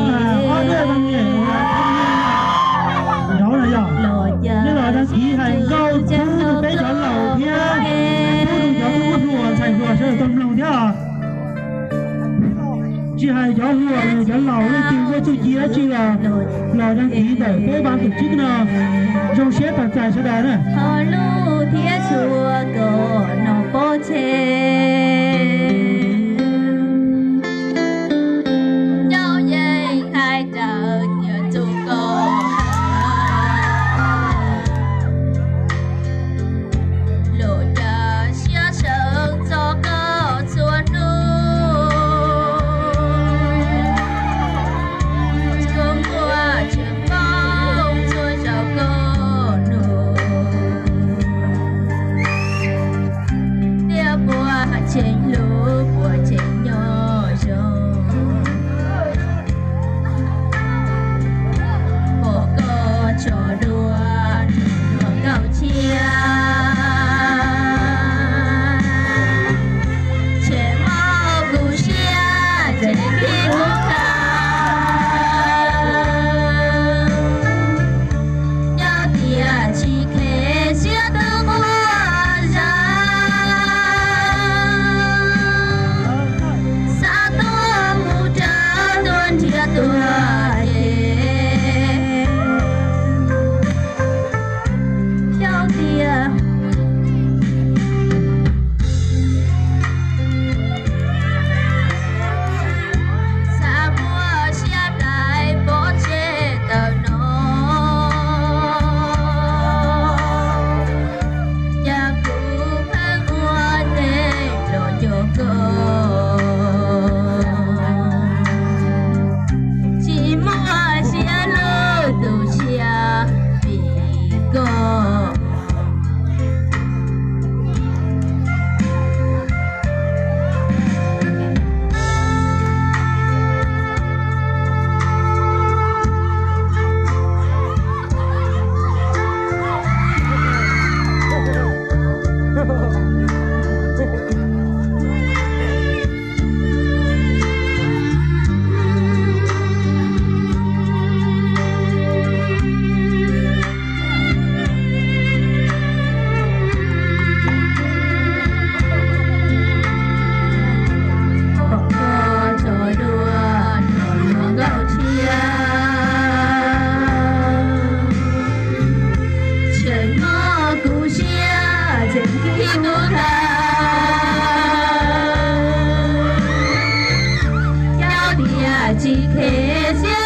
Ob tug tau nyem, nov na yog, nej los đăng ký hais nkauj pub rau peb cov laus thiab pub rau cov tub hluas ntxhais hluas sawv daws tau mloog thiab. Tsis hais cov hluas cov laus leej twg muaj txuj ci dab tsi los, los đăng ký ntawm peb ban tổ chức no. Zoo siab tos txais sawv daws na. Ho lub thiab txhua kom no pov tseg. Nyob yeej hais raws tias txuj koj hais, lub caij siab sawv txog koj txhua hnub, txhua muaj tseem paub txhua zaus koj nug, tias puas tseem hlub puas tseem nyob zoo, kom koj tso dua hluas nkauj tshiab, tseem mob kuv siab tseem khib kuv kha. Nyob tias tsis khev siab twb quaj zag, xav tuaj mus rau tuaj nrhiav tuaj ces, nyob tias xav muab siab dai pov tseg tawm no, cas kuv pheej ua neej los nco koj, tsis muaj siab hlub tu siab vim koj. Kom koj tso dua hluas nkauj tshiab, tseem mob kuv siab tseem khib kuv kha. Nyob tias tsis khev siab